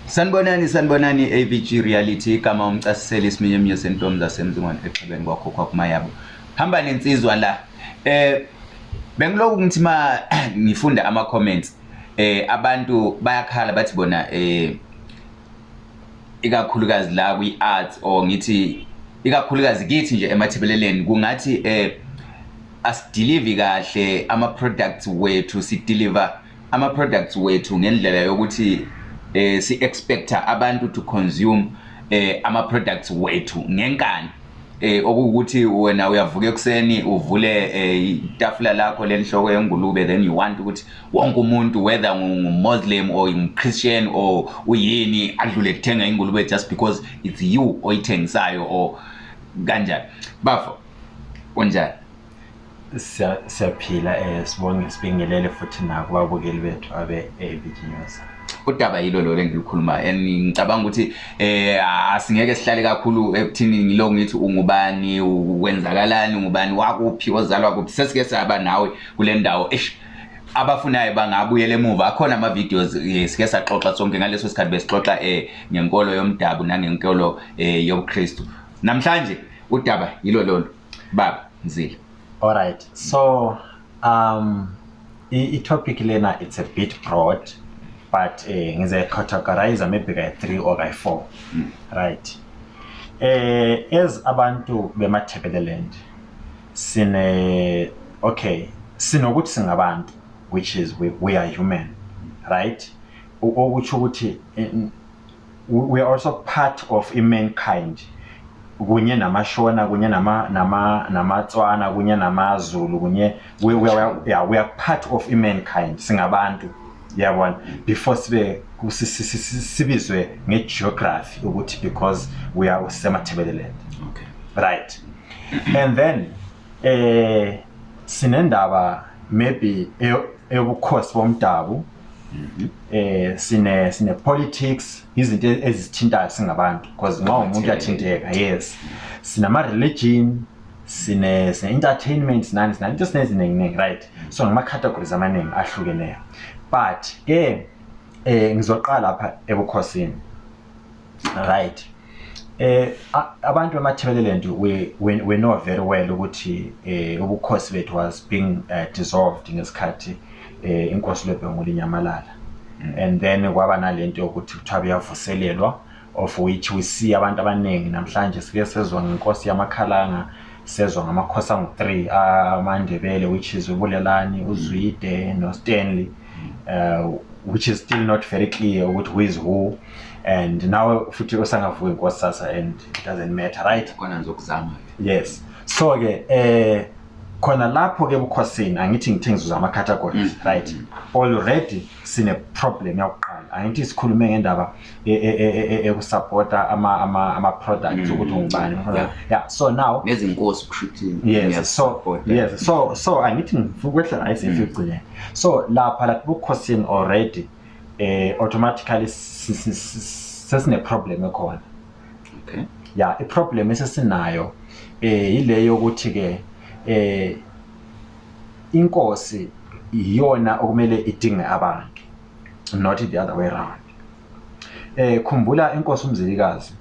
Sanibonani, sanibonani AVG Reality. Igama umcasiseli isiminyeminya sentombi zasemzingwane exhibeni kwakho kwakumayabo. Hamba nensizwa la. Bengiloku ngithi ma ngifunda ama comments, abantu bayakhala, bathi bona ikakhulukazi la kwi arts, or ngithi ikakhulukazi kithi nje emathebeleleni, kungathi asideliver kahle ama products wethu. Sideliver ama products wethu ngendlela yokuthi si expecta abantu to consume ama products wethu ngenkani, okuwukuthi wena uyavuka ekuseni, uvule itafula lakho lenhloko yengulube, then you want ukuthi wonke umuntu, whether ngu-Muslim or ngu-Christian or uyini, adlule kuthenga ingulube just because it's you oyithengisayo or kanjani. Bafo, kunjani? Siyaphila, sibonge, sibingelele futhi nakubabukeli bethu abe AVG News. Udaba yilo lo lengilukhuluma, and ngicabanga ukuthi asingeke sihlale kakhulu ekuthini ngilo ngithi ungubani, wenzakalani, ungubani, wakuphi, ozalwa kuphi. Sesike saba nawe kule ndawo. Eish, abafunayo bangabuyela emuva, akhona ama videos. Sike saxoxa sonke ngaleso sikhathi, besixoxa ngenkolo yomdabu nangenkolo yobuKristu. Namhlanje udaba yilo lolo, baba Mzila. Alright, so i topic lena, it's a bit broad, but ngize categorize maybe ka 3 or ka 4. Right. As abantu bemaThebeleland sine, okay, sinokuthi singabantu, which is we are human, right? Okutsho ukuthi we are also part of i-mankind kunye namaShona, kunye namaTswana, kunye namaZulu, kunye yeah, we are part of i-mankind, singabantu, yabona, before sibe sibizwe nge-geography ukuthi because we are semaThebeleland. Right, and then sinendaba maybe eyobukhosi bomdabu, sine politics, izinto ezisithintayo singabantu, because nxa umuntu uyathinteka. Yes, sinama religion, sine entertainment, sinani into sineziningi, right? So ngama categories amaningi ahlukeneyo, but ke ngizoqala lapha ebukhosini, right? Abantu bemaThebeleland, we know very well ukuthi ubukhosi bethu was being dissolved ngesikhathi inkosi Lobhengula inyamalala, and then kwaba nalento yokuthi kuthiwa buyavuselelwa, of which we see abantu abaningi namhlanje. Sike sezwa ngenkosi yamakhalanga, sezwa ngamakhosi angu-3 amaNdebele, which is uBulelani, uZwide noStanley, which is still not very clear ukuthi who is who, and now futhi usangavuka inkosi sasa and it doesn't matter, right? Khona ngizokuzama. Yes, so ke khona lapho ke ebukhosini, angithi ngithe ngizuza ama categories, right? Already sine problem yakuqala. Angithi sikhulume ngendaba ekusupporta ama products, ukuthi ungubani. Yeah, so now nezinkosi kusho ukuthi Yes, so ngiyasupporta. Yes, so angithi ngifuna ukwehla la esifigcine. So lapha bukhosini already automatically sesine problem ekhona. Yeah, iproblem esesinayo ile yokuthi ke inkosi iyona okumele idinge abantu, not the other way round. Khumbula inkosi uMzilikazi,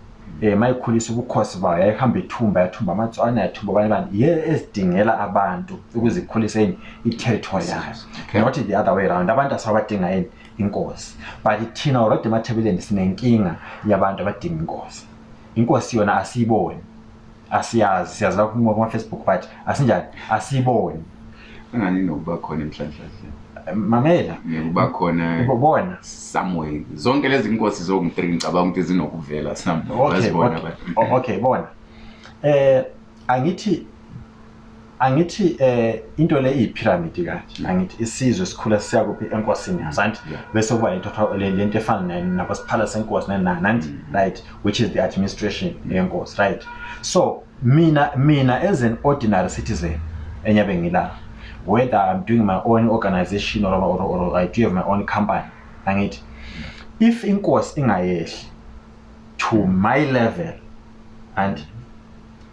mayikhulisa ubukhosi bayo, yayihamba ithumba, yathumba amaTswana, yathumba abanye abantu, ye ezidingela abantu ukuze ikhulise yini i-territory yayo, not the other way round, abantu asabadinga yini inkosi. But thina already emaThebeleni sinenkinga yabantu abadinga inkosi. Inkosi yona asiyiboni, asiyazi, siyazi la kuma-Facebook, but asinjani, asiyiboni. Angani nokuba khona emhlanhla. Mamela. Ngikuba khona Bona. somewhere. Zonke lezi nkosi zongu-3 ngicabanga ukuthi zinokuvela somewhere. Bazibona abantu. Okay, bona, angithi into le iyipyramid kanje, angithi isizwe sikhula siya kuphi? Enkosini yaso, angithi? Bese kuba into lento efana nabosiphala senkosi nani nani, angithi? Right, which is the administration yenkosi, right? So mina as an ordinary citizen enyabe ngila, whether I'm doing my own organization or I do have my own company, angithi if inkosi ingayehli to my level and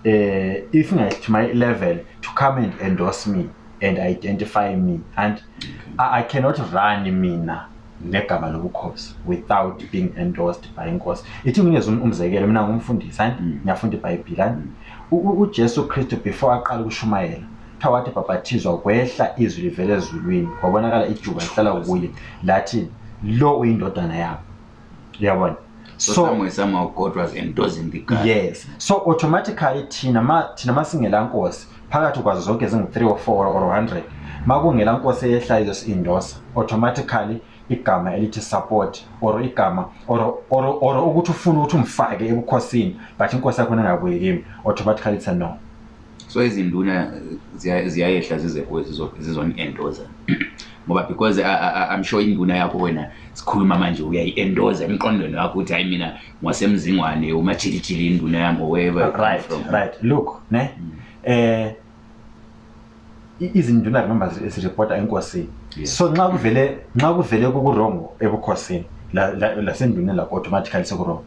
if ingayehli to my level to come and endorse me and identify me, and I cannot run mina. Negama lobukhosi without being endorsed by inkosi. Ithi nginikeze umzekelo, mina ngumfundisi, hani, ngiyafunda iBhayibheli, hani. UJesu Kristu, before aqala ukushumayela, kuthiwa wathi bhabhathizwa, kwehla izwi livela ezulwini, kwabonakala ijuba lihlala kuye, lathi, "Lo uyindodana yami," uyabona? So, somewhere, somehow, God was endorsing the guy. Yes, so automatically thina masingela nkosi phakathi kwazo zonke zingu-3 or 4 or 100, makungela nkosi eyehla izosi-endorsa, automatically igama elithi support or igama or ukuthi ufuna ukuthi umfake ebukhosini, but inkosi yakho ingabuyi kimi, automatically it's a no. So izinduna ziyayehla zize kuwe zizoni-endorsa, ngoba because I'm sure induna yakho wena, sikhuluma manje, uyayi-endorsa emqondweni wakho ukuthi, "Hayi, mina ngwasemzingwane uMachilijili, induna yami," or wherever you come from. Right, look, ne, izinduna, remember, ziripota enkosini. So nxa kuvele kuku-wrong ebukhosini lasenduneni lakho, automatically seku-wrong.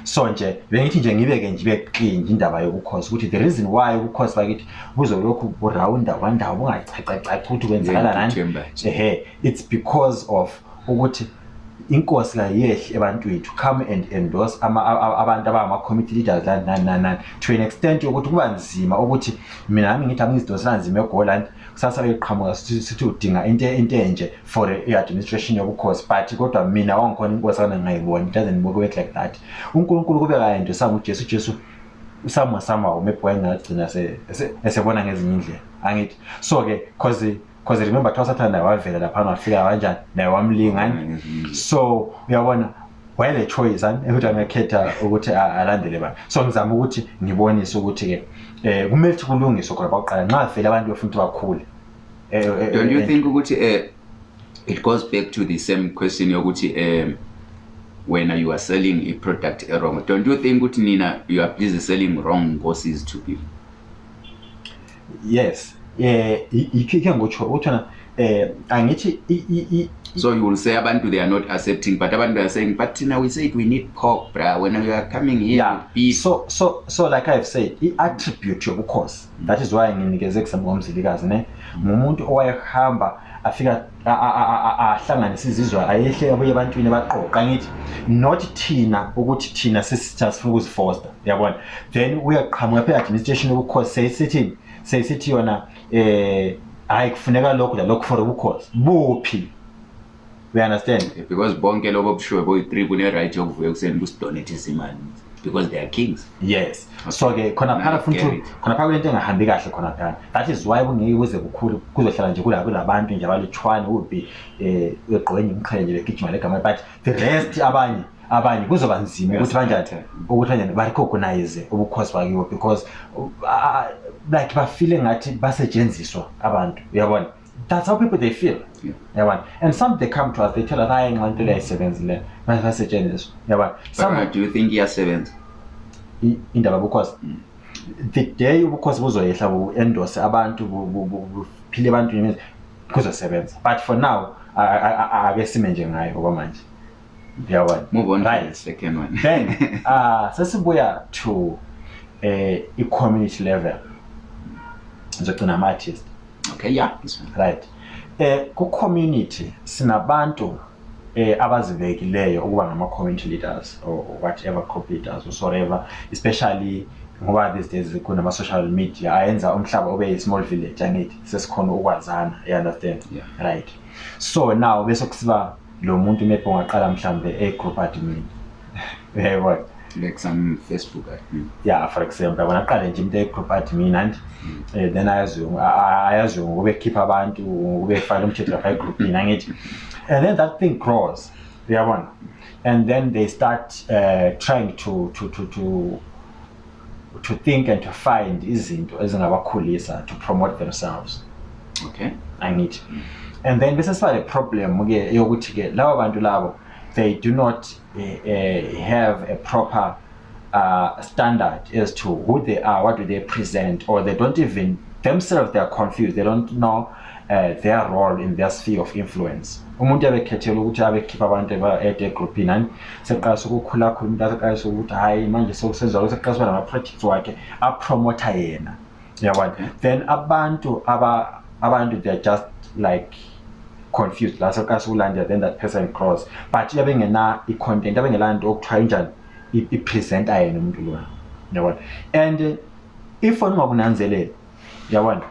So nje bengithi nje ngibeke nje ibe clear nje indaba yobukhosi, ukuthi the reason why ubukhosi bakithi buzolokhu burawunda kwandawo, bungacacacaci ukuthi kwenzakala nani. Njengentuthu yembaji. Ehe, it's because of ukuthi inkosi kayehli ebantwini to come and endorse abantu abangama-committee leaders, lani nani nani nani, to an extent yokuthi kuba nzima ukuthi mina nami ngithi angizidonsela nzima eGoland, kusasa beqhamuka sithi udinga into enje for i-administration yobukhosi, but kodwa mina wangikhona inkosi akana ngingayiboni. It doesn't work like that. UNkulunkulu kube kayendosanga uJesu, uJesu somehow maybe wayengagcina esebona ngezinye indlela, angithi? So-ke cause remember, kuthiwa uSathane naye wavela laphana, wafika kanjani naye wamlinga, ani? So uyabona, wayele choice, ani, ukuthi angakhetha ukuthi alandele bani. So ngizama ukuthi ngibonise ukuthi-ke kumele ukuthi kulungiswe khona bakuqala, nxa vele abantu befuna ukuthi bakhule. Don't you think ukuthi it goes back to the same question yokuthi wena you are selling a product wrong? Don't you think ukuthi nina you are busy selling wrong nkosis to people? Yes, ikhe ngotsho ukuthi wena angithi So you will say abantu, they are not accepting, but abantu are saying, "But thina we said we need pork, bra, when you are coming here with beef." So like I've said, i-attribute yobukhosi, that is why nginikeze example ngoMzilikazi, ne, ngumuntu owayehamba afika ahlanganise izizwe, ayehle abuye ebantwini, baqoqa, ngithi not thina ukuthi thina sesitha sifuna ukuzifoster, uyabona? Then uyaqhamuka phela administration yobukhosi, seyisithi yona hayi, kufuneka lokhu lalokhu for ubukhosi buphi, we understand? Because bonke lobo bushuwe boyi-three kune-right yokuvuka ekuseni busidonate izimali because they are kings. Yes, so ke khona phana Now I futhi get it. khona phana kunento engahambi kahle khona phana. That is why kungeke kuze kukhulu, kuzohlala nje kulabantu nje abalutshwane ubi egqoke imqhele nje begijima legama, but the rest, abanye kuzoba nzima ukuthi banjani, ukuthi kanjani ba-recognize ubukhosi bakibo, because like bafile ngathi basetshenziswa abantu, uyabona? That's how people, they feel. Yabona? And some, they come to us, they tell us, "Hayi, nxa into le ayisebenzi le, basetshenziswa," uyabona? But Some do you think iyasebenza? Indaba yobukhosi, the day ubukhosi buzoyehla, bu-endorse abantu, buphile ebantwini, kuzosebenza, but for now ake sime nje ngayo okwamanje, uyabona? Move on to the second one. Then sesibuya to i-community level, ngizogcina ama-artist. Okay, yeah, this one. Right, ku-community sinabantu abazibekileyo ukuba ngama-community leaders or whatever, group leaders or whatever, especially ngoba these days kunama-social media ayenza umhlaba ube yi-small village, angithi sesikhona ukwazana, you understand? Yeah. Right, so now bese kusiba lo muntu maybe ungaqala mhlambe e-group admin, uyayibona? Like some Facebook admin. Yeah, for example, yabona, aqale nje into e-group admin and then ayaziwe ngokube ekhipha abantu, ngokube efaka umthetho lapha egroupini, angithi? And then that thing grows, uyabona? And then they start trying to think and to find izinto ezingabakhulisa, to promote themselves. Angithi? And then bese siba le problem ke yokuthi ke laba bantu labo, they do not have a proper standard as to who they are, what do they present, or they don't even themselves, they are confused, they don't know their role in their sphere of influence. Umuntu abekhethela ukuthi abekhipha abantu ede egroupini, ani, seqalisa ukukhula khula umuntu, aseqalisa ukuthi hayi, manje sekusenziwa, seqalisa nama-projects wakhe apromotha yena, uyabona? Then abantu they are just like confused la sekulandela, then that person grows, but iyabe ingena i-content, yabe ngelanto okuthiwa injani, i-presenter yena umuntu lona, yabona. And if wena ungakunanzelela, yabona,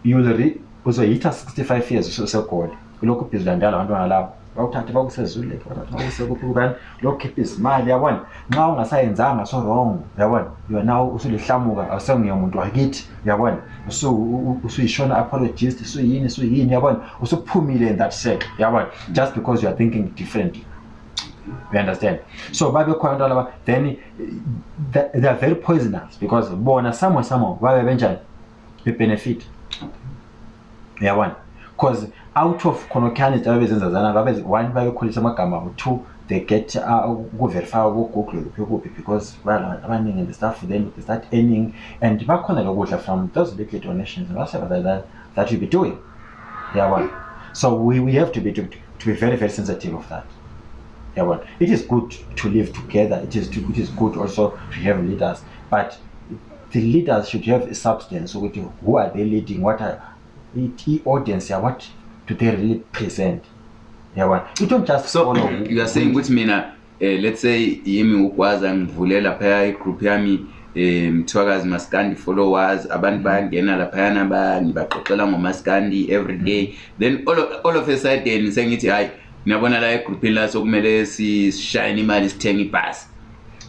you will uzoyitha 65 years usegoli, ulokhu ubhizi ulandela abantwana labo, bakuthathe bakusezuleke, bakuthathe bakuse kuphi kubani, lokhu khipha izimali, yabona. Nxa ungasayenzanga so wrong, yabona, you are now usulihlamuka, awusenguye umuntu wakithi, yabona, usuyishona apologist, usuyini, usuyini, yabona, usuphumile in that circle, yabona, just because you are thinking differently, you understand? So babe khona abantu laba, then they are very poisonous because bona somewhere somehow babe benjani, be-benefit, uyabona, because out of khona izinto ababezenza zana, babe one, babekhulisa amagama abo, two, they get uku-verify ku-Google kuphi kuphi, because balabantu abaningi and stuff, then they start earning and bakhona lokudla from those little donations and whatever that you be doing, yabona. So we have to be very, very sensitive of that, yabona. It is good to live together, it is good also to have leaders, but the leaders should have a substance ukuthi who are they leading, what are i-audience ya, what do they really present, yabona. You don't just So follow. You are saying ukuthi mina, let's say yimi ugwaza, ngivule lapha igroup yami, Mthwakazi Maskandi followers, abantu bayangena laphayana, ngibaxoxela ngomaskandi every day, then all of a sudden sengithi, "Hayi, niyabona la egroupini la sokumele sishayine imali, sithenge ibhasi."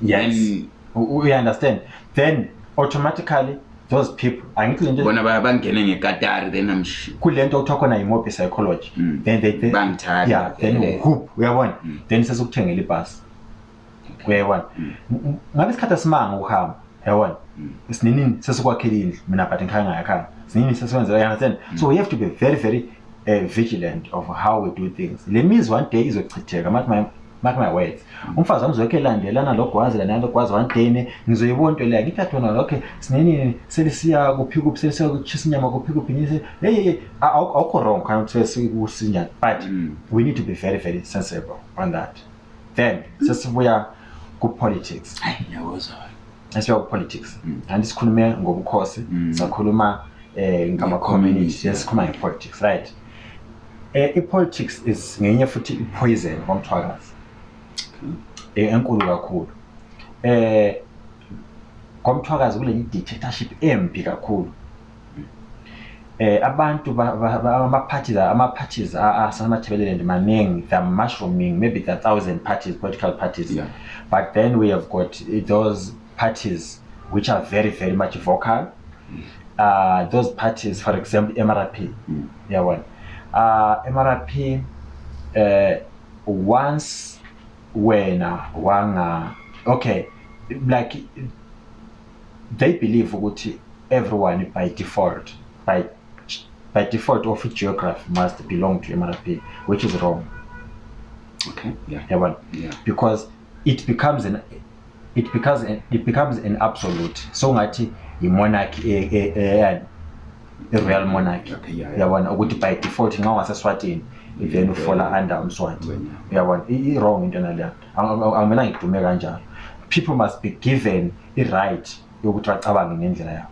Yes. Then We understand, then automatically those people, angithi lento bona bangene ngekatari, then I'm kulento okuthiwa khona i-mob psychology. Then they Bangithanda yeah, then vele. Whoop, uyabona, then sesikuthengela ibhasi, uyayibona. Ngabe isikhathi asimanga ukuhamba, uyabona, sinini sesikwakhela indlu mina, but ngikhaya ngayakhaya, sinini sesikwenzela, you understand? So we have to be very, very vigilant of how we do things. Le mizi one day izochitheka, mark my words. Umfazi wami uzokhe elandelana logwazi lana logwazi, one day ne ngizoyibona into leyo, ngithi athona, okay, sinini selisiya kuphi kuphi, selisiya kuchisa inyama kuphi kuphi, ngithi hey hey hey, awukho wrong khona ukuthi sekusinjani, but we need to be very, very sensible on that. Then sesibuya ku-politics. Hayi, ngiyakuzwa. Esibuya ku-politics, anti sikhulume ngobukhosi, sakhuluma ngama-community, Nge-community, yeah. sikhuluma nge-politics, right? I-politics is ngenye futhi i-poison kwamthwakazi, enkulu kakhulu. Kwamthwakazi kule dictatorship embi kakhulu. Abantu ama-parties aseMatabeleland maningi, they're mushrooming, maybe there are thousand parties, political parties. But then we have got those parties which are very, very much vocal. Those parties, for example, MRP. Yabona, MRP, once wena wanga, okay, like they believe ukuthi everyone by default of geography must belong to MRP, which is wrong. Yabona, because it becomes an absolute, so ngathi i-monarchy, i-royal monarchy. Uyabona ukuthi by default nxa ungaseswatini, then u-fall-a under umswati. Wena. Uyabona, i-wrong into naleyo. Akumelanga idume kanjalo. People must be given i-right yokuthi bacabange ngendlela yabo.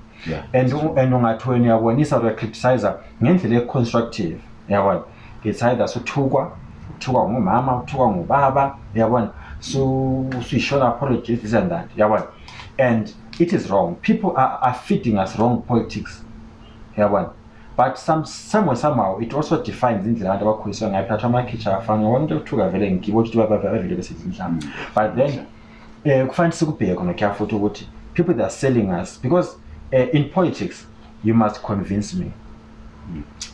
And ungathi wena uyabonisa or uya-criticize ngendlela e-constructive, uyabona, it's either suthukwa, uthukwa ngumama, uthukwa ngubaba, uyabona, so usuyishona apologies, this and that, uyabona, and it is wrong. People are feeding us wrong politics, uyabona, but somewhere somehow it also defines indlela abantu abakhuliswa ngayo. Phela amakhitsha afana, uyabona, into yokuthuka vele ngibo ukuthi bavele besidla inhlamba, but then kufanele sikubheke khona kya futhi ukuthi people that are selling us, because in politics you must convince me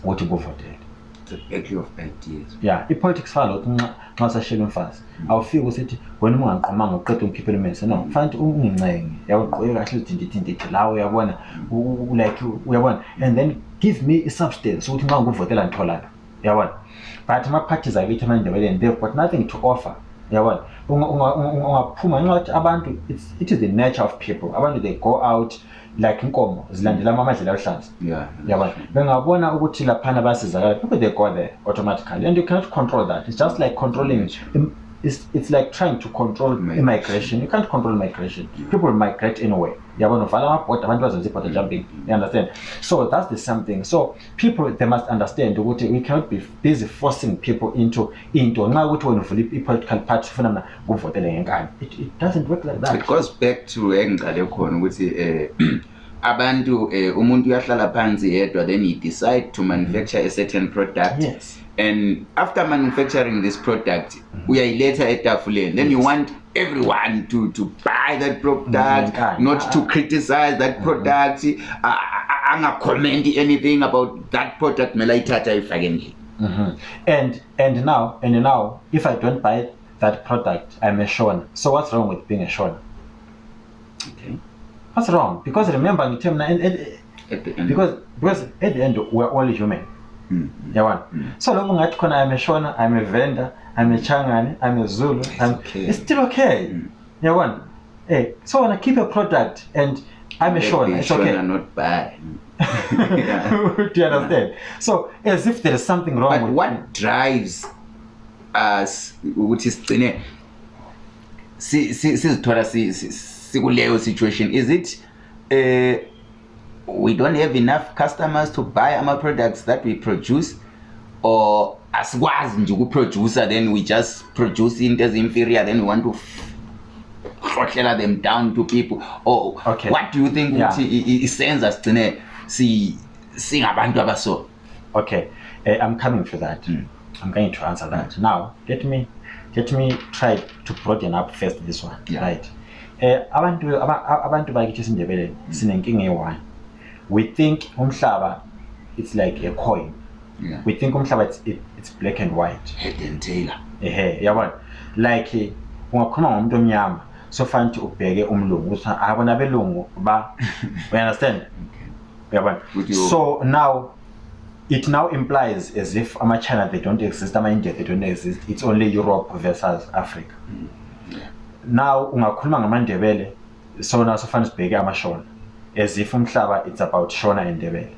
ukuthi kuvotele. It's a battle of ideas. Yeah, i-politics fana lokuthi nxa usashela umfazi, awufiki usithi wena uma ungangiqomanga uqeda ungikhiphele umese. No, kufanele ukuthi ungincenge, yabo, ugqoke kahle, uzithintithintithi lawo, uyabona, like, uyabona, and then give me i-substance ukuthi nxa ngikuvotela ngitholana, uyabona. But ama-parties akithi amaNdebeleni, they've got nothing to offer, uyabona. Ungaphuma ngenxa yokuthi abantu, it is the nature of people, abantu they go out like inkomo zilandela amadlela aluhlaza. Yabona, bengabona ukuthi laphana bayasizakala, people they go there automatically, and you cannot control that. It's just like controlling it's like trying to control immigration. You can't control migration. People migrate anyway. Yabona, uvala amabhoda, abantu bazenza i-border jumping. You understand? So that's the same thing. So people, they must understand ukuthi we cannot be busy forcing people into into nxa ukuthi wena uvula i-political party, ufuna mina nguvotele ngenkani. It doesn't work like that. It goes back to engiqale khona ukuthi abantu, umuntu uyahlala phansi yedwa, then he decide to manufacture a certain product. And after manufacturing this product, uyayiletha etafuleni, then you want everyone to buy that product, Ngenkani. Not to criticize that product, anga-comment anything about that product, mele ayithathe ayifake endlini. And now if I don't buy that product, I'm a Shona. So what's wrong with being a Shona? What's wrong? Because remember, ngithe mina At the end. Because at the end we're all human. Yabona? So lokho ngathi khona I'm a Shona, I'm a Venda, I'm a Changani, I'm a Zulu, I'm okay. It's still okay. Yabona? So when I keep a product and I'm a Let Shona, the it's okay. Shona not buy. Do you understand? So as if there is something wrong But with what drives us ukuthi sigcine sizithola sikuleyo situation? Is it we don't have enough customers to buy ama products that we produce, or asikwazi nje ukuproduce, then we just produce into ezi-inferior, then we want to hlohlela them down to people, or what do you think ukuthi isenza sigcine singabantu abaso? Okay, I'm coming to that. I'm going to answer that. Now, let me try to broaden up first this one. Right. Abantu bakithi esiNdebeleni sinenkinga eyi-one. We think umhlaba, it's like a coin. We think umhlaba, it's black and white. Head and tail. Ehe, yabona. Like ungakhuluma ngomuntu omnyama, so fanele ukuthi ubheke umlungu ukuthi abona abelungu ba, you understand? Uyabona? Ukuthi So now it now implies as if ama-China, they don't exist, ama-India, they don't exist. It's only Europe versus Africa. Now ungakhuluma ngamaNdebele, so now sofanele sibheke amaShona as if umhlaba, it's about Shona and Ndebele.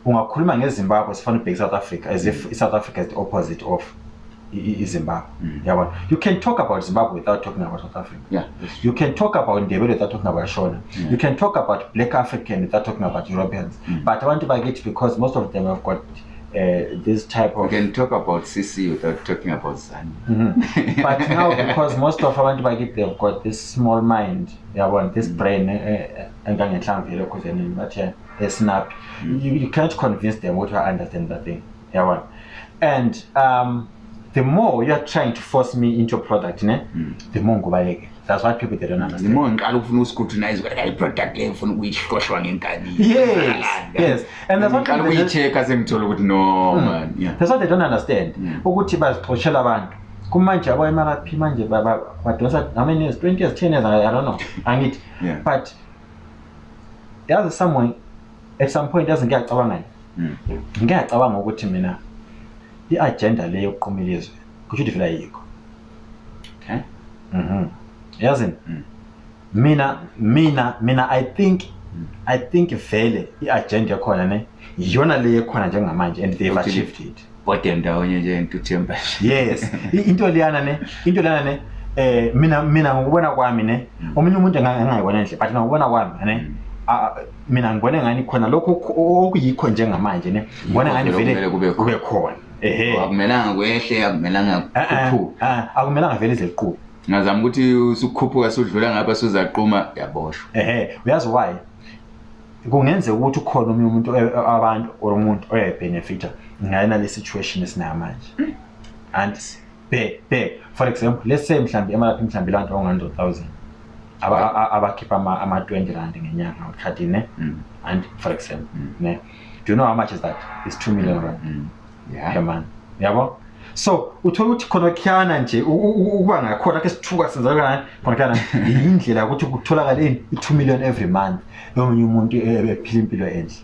Ungakhuluma ngeZimbabwe, sifanele ubheke South Africa as if South Africa is the opposite of iZimbabwe. Yabona? You can talk about Zimbabwe without talking about South Africa. You can talk about Ndebele without talking about Shona. You can talk about Black African without talking about Europeans. But I want to get, because most of them have got this type You of can talk about CC without talking about Zanu. But now, because most of abantu bakithi, they've got this small mind, yabona, this brain engangenhlamvu yelokhu bathi esnap. You can't convince them to understand that thing. Yabona. And the more you are trying to force me into a product, ne, the more ngibaleke. That's what people, they don't The understand. more ngiqala ukufuna ukuscrutinize ukuthi hayi, product le ngifuna ukuyihlohlwa ngenkani. Yes. And that's what Ngiqala people, they don't, ukuyi-check sengithola ukuthi no man. Yeah. That's what they don't understand. Ukuthi bazixoshela abantu. Kumanje abo MRP manje badonsa how many years? 20 years, 10 years, I don't know. Angithi. But yazi, someone at some point, yazi, ngiyacabanga. Ngiyacabanga ukuthi mina i-agenda le yokuquma ilizwe kusho ukuthi vele ayikho. Yazini? Mina I think vele i-agenda yakhona ne iyona le ekhona njengamanje and they've Ukuthi achieved it. Bode ndawonye nje entuthemba. Yes. Into leyana ne, into leyana ne, mina ngokubona kwami ne, omunye umuntu engayibona enhle, but ngokubona kwami ne, mina ngibone ngani khona lokho okuyikho njengamanje ne, ngibona ngani Yikho vele vele kumele kube khona. Kube khona. Ehe. Akumelanga kwehle, akumelanga kukhuphuke. Akumelanga vele ize liqume. Ngazama ukuthi usukhuphuka sudlula ngapha suzaqhuma, yaboshwa. Ehe, uyazi why? Kungenzeka ukuthi ukhona omunye umuntu, abantu or umuntu oyayibenefita ngayena le situation esinayo manje. And be for example, let's say mhlambi emalaphi, mhlambi lantu onga 100,000 abakhipha ama 20 rand ngenyanga ukhadi ne, and for example ne, do you know how much is that? It's 2 million rand per month, yabo. So uthola ukuthi khona khuyana nje ukuba ngakhona ke sithuka senza kanjani khona khuyana indlela ukuthi kutholakale ini i-2 million every month yomunye umuntu ephila impilo enhle,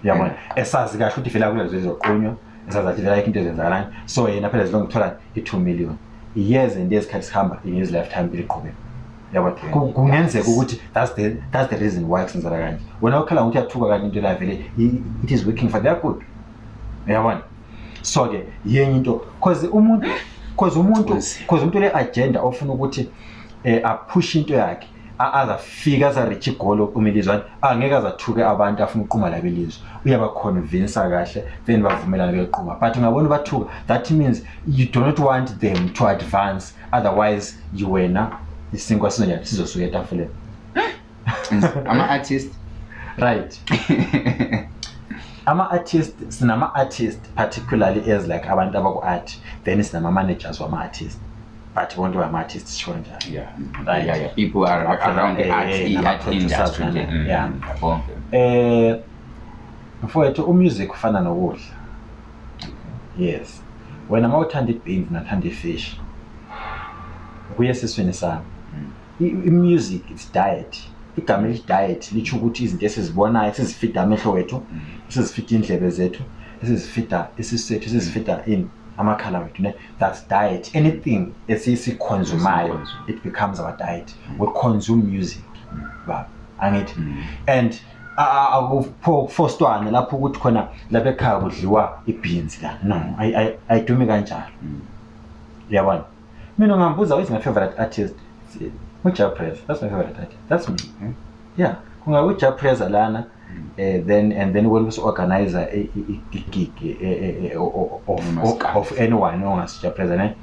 yabona, esazi kahle ukuthi vele akulezo izoqunywa, esazi kahle vele ayikho into ezenzakalayo. So yena phela zilonke uthola i-2 million years and years khathi sihamba in his lifetime impilo iqhubeka, yabona. Kungenzeka ukuthi that's the reason why kusenzeka kanje. Wena ukhala ngokuthi uyathuka, kanti into la vele it is working for their good, uyabona. So ke yenye into, cause umuntu, Cause umuntu Kunzima. cause umuntu le agenda ofuna ukuthi aphushe into yakhe, azafika aza-reach i-goal umilizwane, angeke azathuke abantu afuna ukuquma labo ilizwe. Uyabaconvinsa kahle, then bavumelane bequma. But ungabona bathuka, that means you do not want them to advance, otherwise you wena isinkwa sizonjani, sizosuka etafuleni. Ama-artist. Right, ama-artist, sinama-artist particularly as like abantu abaku-art, then sinama-managers wama-artist, but bonke bama-artist, sisho kanjalo. Right. Yeah. People are around the art, art nama-producers industry nje. Bonke. Mfowethu, umusic ufana nokudla. Yes, wena uma uthanda i-beans, nathanda i-fish, kuye esiswini sami. I-music, it's diet. Igama elithi diet litsho ukuthi izinto esizibonayo, esizifida amehlo wethu, esizifida indlebe zethu, esizifida isisu sethu, esizifida in amakhala wethu, ne? That's diet. Anything esisiconsumayo, Esiconsume. it becomes our diet. We consume music, baba, angithi? And akufostwane lapho ukuthi khona lapha ekhaya kudliwa i-beans la. No, ayidumi kanjalo. Uyabona, mina ungambuza, is my favorite artist uJah Prayzah. That's my favorite artist, that's me. Yeah, kungabe uJah Prayzah lana, then and then when usu-organize i-gig Umaskandi. of anyone ongasi Jah Prayzah, ne,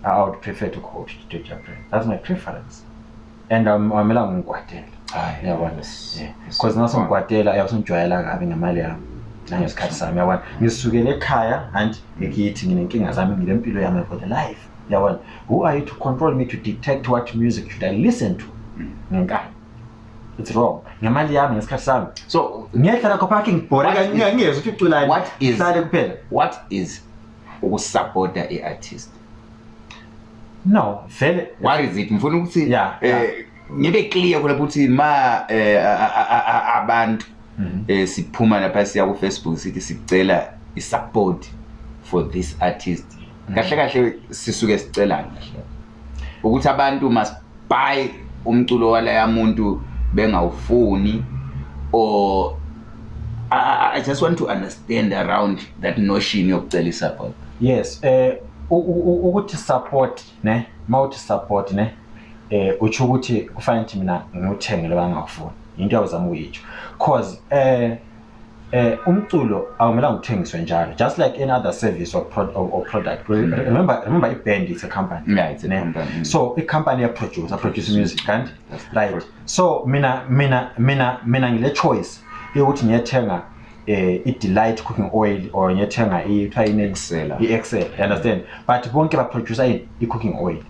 I would prefer to go to Jah Prayzah. That's my preference and amelanga ngikwatela. Uyabona? Because nasongikwatela uyasongijwayela kabi ngemali yami nangesikhathi sami, yabona? Ngisukele ekhaya and ngikithi nginenkinga zami, nginempilo yami for the life, yabona? Who are you to control me, to detect what music should I listen to ngenkani? It's wrong. Ngemali yami, ngesikhathi sami. So Ngiyehlala khopha yakhe, ngibhoreka, ngiyezwa ukuthi uculani. Hlale kuphela. What is ukusupporta i-artist? No, vele. What is it? Ngifuna ukuthi ngibe clear khona ukuthi ma abantu siphuma lapha siya ku Facebook sithi sicela i-support for this artist, kahle kahle sisuke sicelani kahle? Ukuthi abantu must buy umculo walaya muntu bengawufuni, or I just want to understand around that notion yokucela i-support. Yes, ukuthi support, ne, mawuthi support, ne, utsho ukuthi kufanele ukuthi mina ngiwuthenge lo bangakufuni. Into yawuzama ukuyitsho, cause umculo awumelanga uthengiswe njalo, just like any other service or product. Remember i-band, it's a company. Yeah, it's a Ne? company. So i-company ya-produce, produce music, kanti That's right? So mina ngile choice yokuthi ngiyethenga i-Delight cooking oil or ngiyethenga i-kuthiwa yini? Excel. I-Excel, you understand? But bonke baproduce i-cooking oil,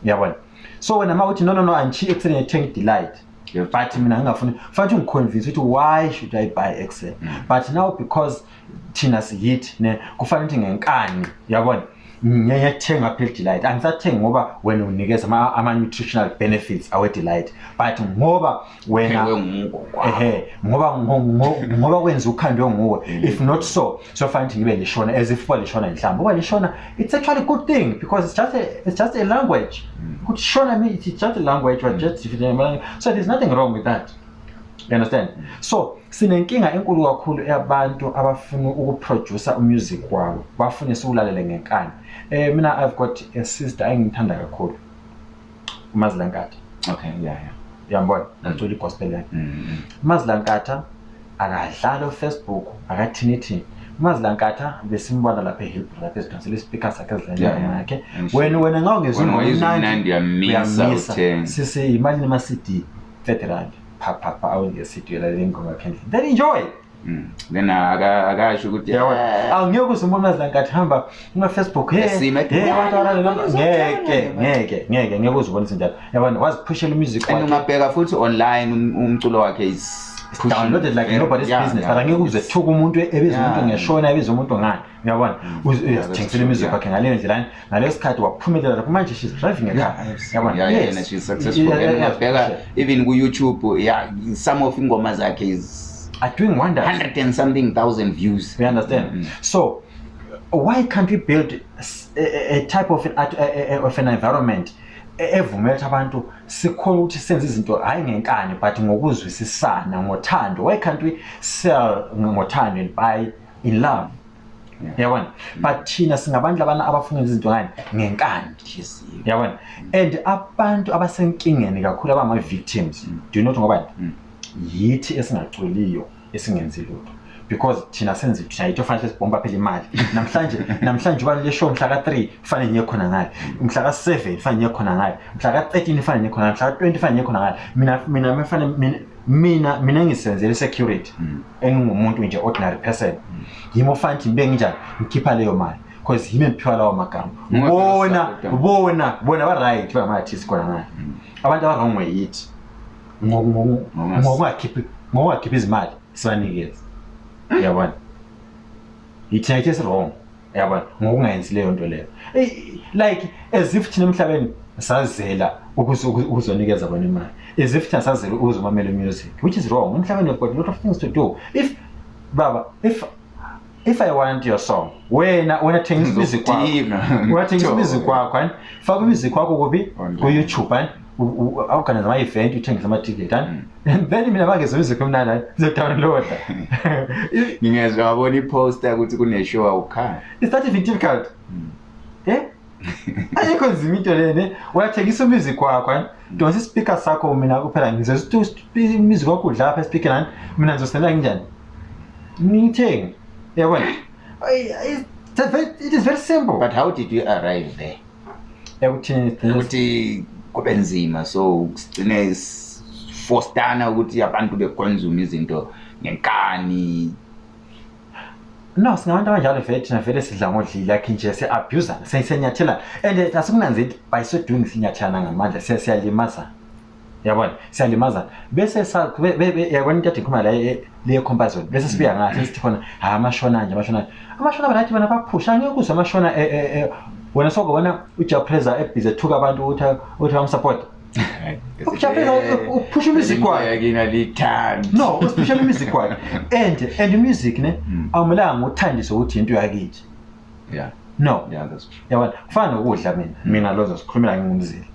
uyabona? So wena ma uthi, "No, no, no, angishiyi i-Excel, ngiyethenga i-Delight," but mina ngingafuni, fanele ungiconvince ukuthi why should I buy Excel? But now because thina siyithi, ne, kufanele ukuthi ngenkani, uyabona, ngiyethenga phela i-Delight. Angisathengi ngoba wena unikeza ama-nutritional benefits awe-Delight, but ngoba wena Phekwe ngugogo wakho. Ehe, ngoba kwenza ukhandwe nguwe. If not so, so fanele ukuthi ngibe lishona, as if kuba lishona inhlamba. Kuba lishona, it's actually a good thing because it's just a language. Ukuthi shona me, it's just a language, but just so there's nothing wrong with that, you understand? So sinenkinga enkulu kakhulu yabantu abafuna ukuproduce umusic wabo, bafune siwulalele ngenkani. Mina I've got a sister engimthanda kakhulu, uMazilankatha. Uyambona, acula igospel yakhe. UMazilankatha akadlali uFacebook, akathini thini. UMazilankatha besimbona lapha eHillbrow, lapha ezidonsela ispeaker sakhe, ezidlalela ingoma yakhe. Wena nxa ungezwa Wena ingoma wayizwa imnandi, imnandi, uyamisa, uyamisa. uthenge. Sisi, imali nema-CD, R30, pha pha pha, awunge-CD, uyalalela ingoma yakhe endlini, then enjoy. Then akasho ukuthi Yabona, angeke uze umbone uMazilankatha hamba kuma-Facebook, hey, Esime, hey, abantu abalalela, ngeke, ngeke. ngeke, ngeke, ngeke uze ubone izinto, yabona? Waziphushela umusic And wakhe. ungabheka futhi online, umculo wakhe is It's downloaded like nobody's business, but angeke uze thuka umuntu ebiza umuntu ngeshona, ebiza umuntu ngani, uyabona? Uyazithengisela That's umusic true. wakhe ngaleyo ndlela. Ngaleyo sikhathi waphumelela lapho, manje she's driving a car, yabona? Yeah, she's successful. Yeah, And ungabheka even ku-YouTube, yeah, some of ingoma zakhe is Are doing wonders. 100 and something thousand views. You understand? So why can't we build a type of an, art- a- of an environment evumela ukuthi abantu sikhona ukuthi senze izinto, hayi ngenkani, but ngokuzwisisana, ngothando? Why can't we sell ngothando and buy in love? Yabona, but thina singabantu labana abafuna izinto ngani? Ngenkani. Inhliziyo. Yabona, and abantu abasenkingeni kakhulu, abama-victims, do you know ukuthi ngobani? Yithi esingaculiyo, esingenzi lutho, because thina senze, thina yithi ofanele sibhomba phela imali namhlanje. Namhlanje ubani le show, mhla ka-3 kufanele ngiye khona ngale, mhla ka-7 kufanele ngiye khona ngale, mhla ka-13 kufanele ngiye khona ngale, mhla ka-20 kufanele ngiye khona ngale. Mina mfanele mina ngisebenzela i-security, engingumuntu nje, ordinary person, yimi ofanele ukuthi ngibe nginjani, ngikhipha leyo mali, because yimi engiphiwa lawo magama. Bona bona ba-right, bangama-artist khona ngale. Abantu aba-wrong yithi ngokungakhiphi izimali sibanikeze, uyabona? Yithina, yithi esi-wrong, uyabona, ngokungayenzi leyo nto leyo. Like as if thina emhlabeni sazela ukuzonikeza bona imali, as if thina sazela ukuzomamela music, which is wrong. Emhlabeni we've got a lot of things to do. If baba, if I want your song, wena thengisa music wakho. Ngizokudinga. Wena thengisa music wakho, hani faka music wakho kuphi? Online. Ku-YouTube, hani organize ama-event, uthengise ama-ticket, hani and then mina bangezwa music emnandi, hani ngizodownloada. Ngingezwa, wabona i-poster ukuthi kune-show, awukhala. It's not even difficult, eh, ayikho nzima into le ne. Uyathengisa umusic wakho, hani donsa ispeaker sakho, mina kuphela ngizwe music wakho udlala apha espeaker, hani mina ngizosendela nginjani, ngithenge, yabona? It is very simple. But how did you arrive there? Ekuthini? Ukuthi kube nzima, so sigcine forstana ukuthi abantu beconsume izinto ngenkani. No, singabantu abanjalo vele thina, vele sidla ngodlile, like nje siya-abusana, siyanyathelana, and asikunanzi by so doing sinyathelana ngamandla, siyalimazana, yabona, siyalimazana, bese yabona into ade ngikhuluma la, le comparison, bese sibuya ngahle sithi khona, hayi, amashona nje, amashona, amashona banathi bona baphusha, angeke uzwe amashona, wena sokubona uJah Prayzah ebhizi ethuka abantu ukuthi bamsupport. uJah Prayzah uphusha umusic wakhe. Kina lithandi. No, usiphusha music wakhe, and music ne, awumelanga uthandise ukuthi into yakithi. No. Yeah, that's true. Yabona, kufana nokudla. Mina lozo sikhulumela ngingumzila.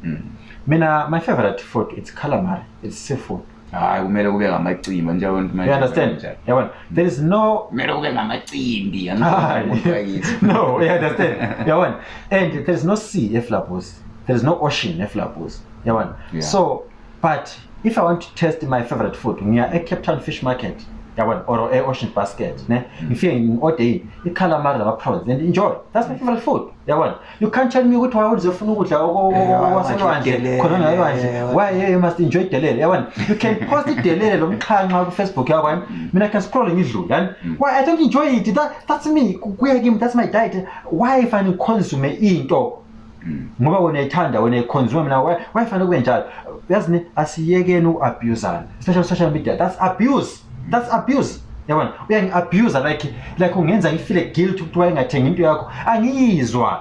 Mina, my favorite food, it's calamari, it's seafood. Hayi, kumele kube ngamacimbi njengoba You understand? Yabona, there is no Kumele kube ngamacimbi. Hayi. No, you understand? Yabona, and there's no sea eFilabusi, there's no ocean eFilabusi, yabona? So but if I want to test my favorite food, ngiya e-Cape Town Fish Market, yabona, or e-Ocean Basket ne, ngifike ngi-order yini? I-calamari nama-prawns, and enjoy. That's my favorite food, yabona? You can't tell me ukuthi why uzofuna ukudla kwaselwandle khona ngalwandle. Why you must enjoy delele? Yabona, you can post idelele lomxhanxa ku-Facebook yakho, yani mina I can scroll ngidlule, yani why I don't enjoy it? That's me, kuya kimi, that's my diet. Why fanele ngiconsume into ngoba wena uyayithanda, wena uyayiconsume? Mina why fanele kube njalo? Yazi ne, asiyekeni uku-abusana, especially social media. That's abuse, that's abuse, yabona? Uyangi-abuse, like ungenza ngifile guilt ukuthi wayengathengi into yakho, angiyizwa,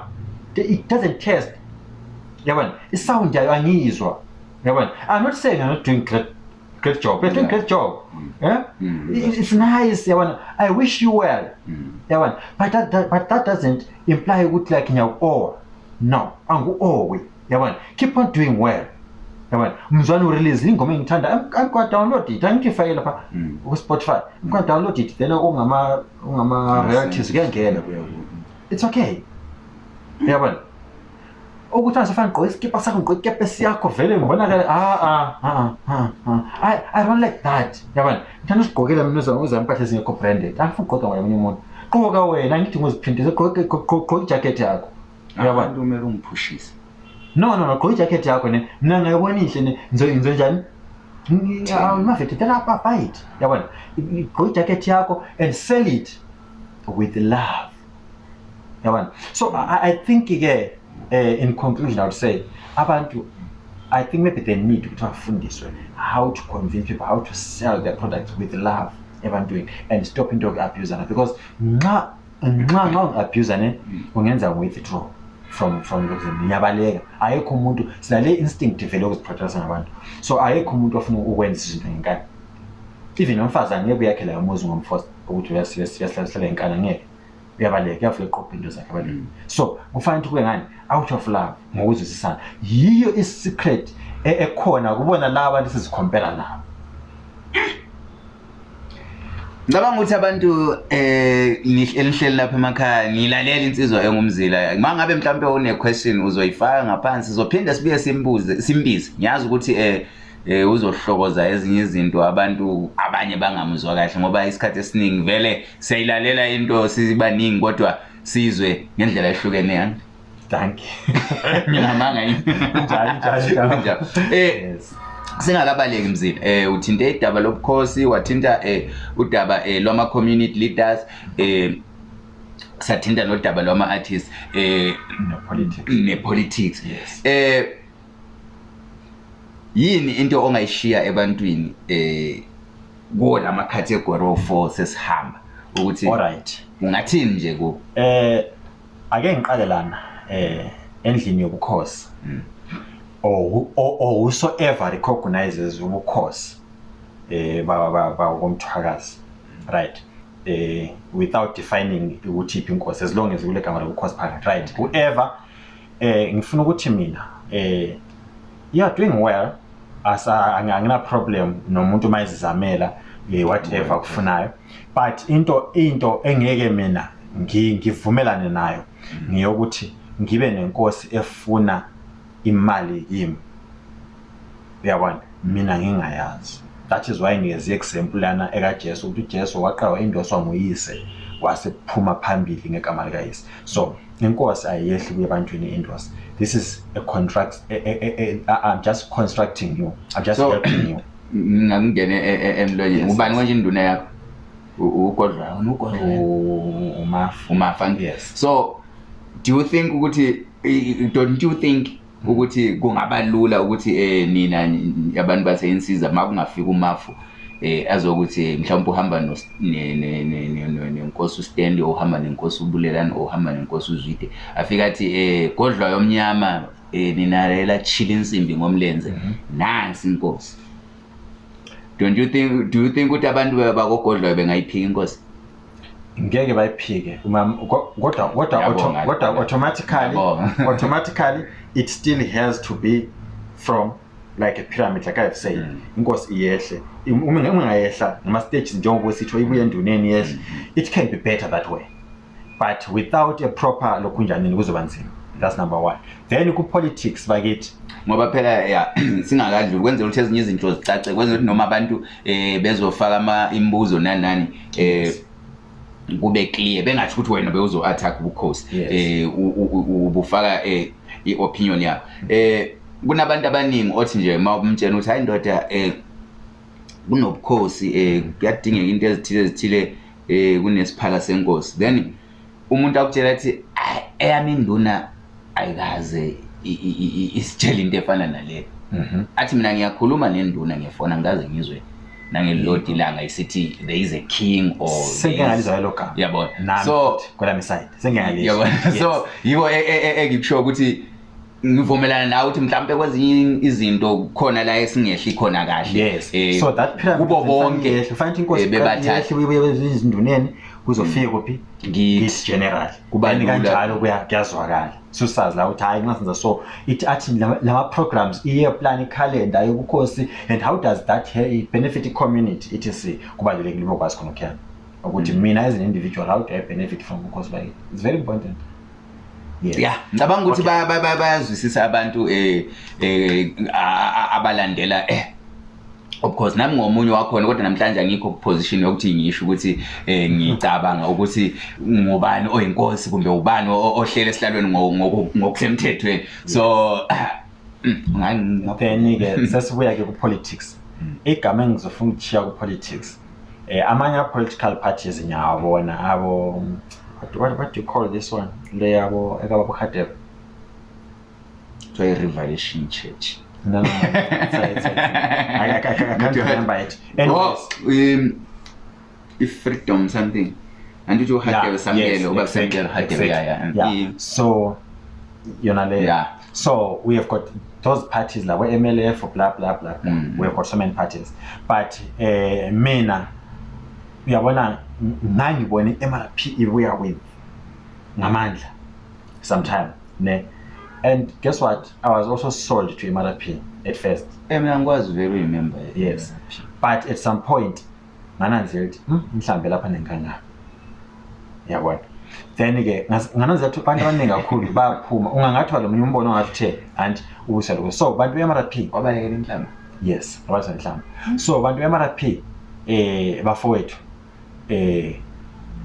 it doesn't test, yabona? I-sound yayo angiyizwa, yabona? I'm not saying I'm not doing great job. You're doing great job, yeah. It's nice, yabona? I wish you well, yabona? But that doesn't imply ukuthi like ngiyaku-owa. No, angu-owe, yabona? Keep on doing well, yabona? Mzwane urelease ingoma engithanda, I'm gonna download it, angithi ifake lapha ku-Spotify, I'm gonna download it, then ungama royalties kuyangena, it's okay, yabona? Ukuthi angisafana ngigqoke iskipa sakho, ngigqoke ikepesi yakho, vele ngibonakale, ah ah ah ah ah, I don't like that, yabona? Ngithanda usigqokela mina, uza impahla ezingekho branded, angifuni ukugqoka ngomunye umuntu. Gqoka wena, angithi ngiziphindise, gqoka ijacket yakho, uyabona? Abantu kumele ungiphushise. No, gqoka ijacket yakho ne, mina ngayibona inhle ne, ngizo njani mafethu, then I buy it, yabona? Gqoka ijacket yakho and sell it with love, yabona? So I think ke, in conclusion, I would say abantu, I think maybe they need ukuthi bafundiswe how to convince people, how to sell their products with love ebantwini and stop into yoku-abusana, because nxa ungi-abuse ne, ungenza withdraw from lokhu, ngiyabaleka. Ayekho umuntu, sinale instinct vele yokuziprotecta ngabantu, so ayekho umuntu ofuna ukwenza izinto ngenkani. Even nomfazi angeke uyakhela umuzi ngomforce ukuthi uyasihlala ngenkani, angeke, uyabaleka, uyafika eqopha into zakhe abaleka. So kufanele ukuthi kube ngani? Out of love, ngokuzwisisana. Yiyo i-secret ekhona kubona laba abantu esizicompara nabo. Ngicabanga ukuthi abantu enihleli lapha emakhaya nilalela insizwa enguMzila. Mangabe mhlawumbe une question uzoyifaka ngaphansi, sizophinde sibuye simbuze, simbize. Ngiyazi ukuthi uzohlokoza ezinye izinto abantu abanye bangamuzwa kahle, ngoba isikhathi esiningi vele siyayilalela into sibaningi kodwa sizwe ngendlela ehlukene yani. Thank you. Ngingamanga yini? Njalo, njalo, njalo. Njalo. Yes. Singakabaleki Mzila, uthinte idaba lobukhosi, wathinta udaba lwama community leaders, sathinta nodaba lwama artists, ne politics. Ne politics. Yes. Yini into ongayishiya ebantwini kuwo lama category of 4 sesihamba ukuthi All right. ungathini nje ku? Ake ngiqale lana endlini yobukhosi. Or whosoever recognizes ubukhosi ba komthwakazi, right? Without defining ukuthi iphi inkosi, as long as kule gama lobukhosi phakathi, right? Whoever, ngifuna ukuthi mina you are doing well, asa angina problem nomuntu mayizamela whatever akufunayo, but into engeke mina ngivumelane nayo ngiyokuthi ngibe nenkosi efuna imali kimi, uyabona, mina ngingayazi. That is why ngiyezi example lana ekaJesu, ukuthi uJesu waqala indoswa nguyise wasephuma phambili ngegama likayise. So inkosi ayiyehli kuye ebantwini indosi. This is a contract, I'm just constructing you, I'm just So, helping you. Ngingangena emlonyeni. Yes, Ubani yes. konje induna yakho? uGodlwayo, uGodlwayo. uMafa. uMafa. Yes. So do you think ukuthi, don't you think ukuthi kungaba lula ukuthi nina abantu baseinsiza makungafika uMafu azokuthi mhlawumbe uhamba nenkosi uStanley, uhamba nenkosi uBulelani, uhamba nenkosi uZwide, afika athi Godlwayo omnyama, nina lela chila insimbi ngomlenze, nansi inkosi. Don't you think, do you think ukuthi abantu bakoGodlwayo bengayiphika inkosi? Ngeke bayiphike uma kodwa Ngiyabonga. kodwa Ngiyabonga. automatically it still has to be from like a pyramid, like I've said. Inkosi iyehle, uma ingayehla ngama stages njengoba sitho ibuye enduneni yehle, it can be better that way, but without a proper lokhunjanini kuzoba nzima. That's number one. Then ku politics bakithi, ngoba phela ya singakadluli kwenzela ukuthi ezinye izinto zicace, kwenzela ukuthi noma abantu bezofaka ama imibuzo nani nani, kube clear, bengathi ukuthi wena bewuzo attack ubukhosi. Ubufaka i-opinion yakho. Kunabantu abaningi othi nje uma umtshela ukuthi hayi ndoda, kunobukhosi, kuyadingeka into ezithile ezithile, kunesiphala senkosi, then umuntu akutshela athi eyami induna ayikaze isitshele into efana nale. Athi mina ngiyakhuluma nenduna ngiyafona, ngikaze ngizwe nangelilodwa ilanga isithi there is a king or Sengike ngalizwa lelo gama. Yabona. Nami So futhi, kwelami side sengike ngalizwa. Yabona. Yes. So yibo engikusho ukuthi ngivumelana nawe ukuthi mhlawumbe kwezinye izinto khona la esingehli khona kahle. Yes. So that pyramid kubo bonke yehle, kufanele inkosi bebathatha. yehle ibuye ezinduneni kuzofika kuphi? Ngithi. Ngithi general. Kuba Then lula. kanjalo kuyazwakala. Susazi la ukuthi hayi nxa senza so it athi lama programs, i-year plan, i-calendar yobukhosi, and how does that benefit i-community, etc. Kubalulekile ube kwazi khona ukuya ukuthi mina as an individual, how do I benefit from ubukhosi bakithi? It's very important. Yes. Yeah, ngicabanga ukuthi Okay. bayazwisisa abantu abalandela of course nami ngomunye wakhona, kodwa namhlanje angikho ku position yokuthi ngisho ukuthi ngicabanga ukuthi ngubani oyinkosi kumbe ubani ohlele esihlalweni ngokusemthethweni. So Then ke sesibuya ke ku politics. Igama engizofuna ukuchiya ku politics, amanye ama political parties ngiyawabona abo, what do you call this one, le yabo ekababa Hadebe? Kuthiwa i-Revelation Church. No, no, no. I can't remember it. Anyways. Oh, i-freedom something. Andithi uHadebe Samkelo, uba Samkelo Hadebe, yeah, yeah. Yeah. So, yona le. Yeah. So we have got those parties like MLF, blah, blah, blah, blah. We have got so many parties. But mina, uyabona, ngangibona i-MRP ibuya with ngamandla sometime, ne? And guess what? I was also sold to MRP at first. Mina ngikwazi very remember. Yes. But at some point, Ngananzelela ukuthi mhlambe lapha nenkangala, yabona. Then-ke ngananzelela ukuthi abantu abaningi kakhulu bayaphuma, ungangathi lo munye umbono ongathi uthe anti ubuyisa lokho. So bantu be-MRP, Wabalekela inhlamba. Yes, wabalekela inhlamba. So bantu be-MRP, bafowethu,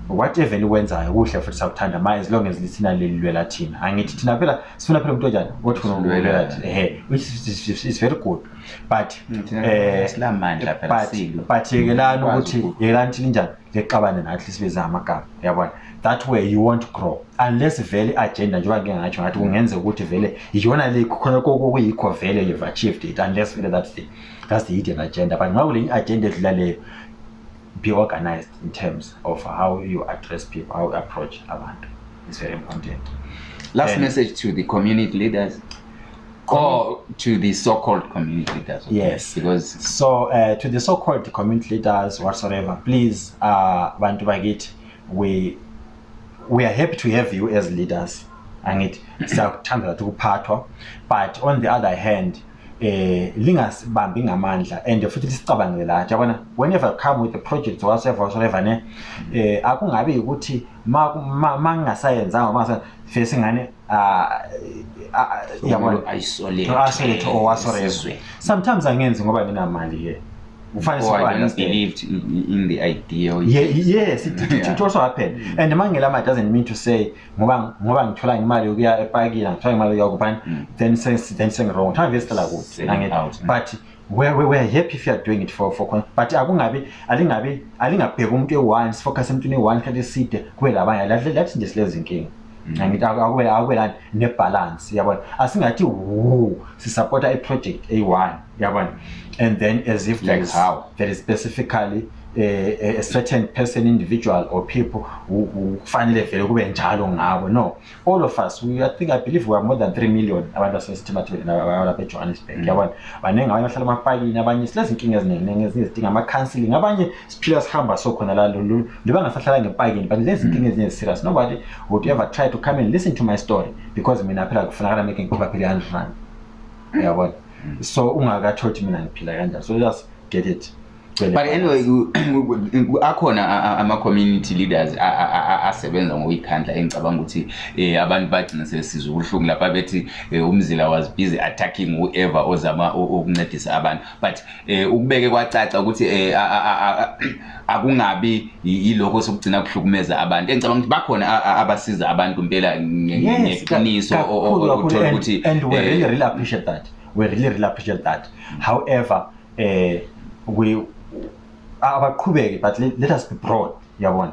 whatever nikwenzayo kuhle futhi sakuthanda, ma as long as lithina lelilwela thina. Angithi thina phela sifuna phela umuntu onjani othi funa ukulwela thina, which is very good, but Thina silamandla phela, silo. But yekelani Ukwazi ukuthi yekelani ukuthi linjani lexabane nathi, sibiza amagama, yabona. That way you won't grow unless vele i-agenda, njengoba ngike ngatsho ngathi kungenzeka ukuthi vele iyona le khona kokuyikho vele you've achieved it, unless vele that's the hidden agenda. But ngoba kule agenda edlula leyo, be organized in terms of how you address people, how you approach abantu. It's very important. Last message to the community leaders or to the so-called community leaders, okay? Yes. Because So to the so-called community leaders whatsoever, please, bantu bakithi, we are happy to have you as leaders. Angithi siyakuthanda nathi ukuphathwa, but on the other hand, lingasibambi ngamandla and futhi lisicabangele lathi, yabona. Whenever come with the project whatsoever whatsoever, ne, akungabi ukuthi ma ngingasayenzanga ma fese ngane, yabona, isolate isolate or whatsoever. Isizwe. Sometimes angenzi ngoba nginamali ke, kufanele Or I don't siku-understand. believe in the idea. Yeah, yes, it also happen. And mangela mali doesn't mean to say ngoba ngithola imali yokuya epakini, ngithola imali yokuya kubani, then seng wrong. Time vele kude. Selling Angithi, out. but we're happy if you are doing it for but akungabi alingabi alingabheki umuntu e-one, focus emntwini e-one isikhathi eside kube labanye. Lathi nje silezi inkinga. Angithi akube lani ne-balance, yabona. Asingathi wu sisupporta i-project eyi-one, yabona, and then as if there Like is how? there is specifically a certain person, individual or people who kufanele vele kube njalo ngabo. No, all of us, we, I think, I believe we are more than 3 million abantu basesithemathweni lapha eJohannesburg, yabona. Baningi abanye bahlala emapakini, abanye silezi inkinga eziningi, ezinye zidinga ama-counselling, abanye siphila sihamba so khona la liba ngasahlala ngepakini, but lezi inkinga ezinye serious, nobody would ever try to come and listen to my story because mina phela kufunakala make ngikhupha phela i-100 rand, yabona. So ungakatholi mina ngiphila kanjani, so just get it. But anyway, akhona ama-community leaders asebenza ngokuyikhandla, engicabanga ukuthi abantu bagcina sebesizwa ubuhlungu lapha bethi uMzila was busy attacking whoever ozama ukuncedisa abantu, but ukubeke kwacaca ukuthi akungabi yilokho sokugcina kuhlukumeza abantu. Engicabanga ukuthi bakhona abasiza abantu impela ngeqiniso, Kakhulu, kakhulu. uthola ukuthi And we really really appreciate that. We really really appreciate that. However, we abaqhubeke, but let us be broad, yabona.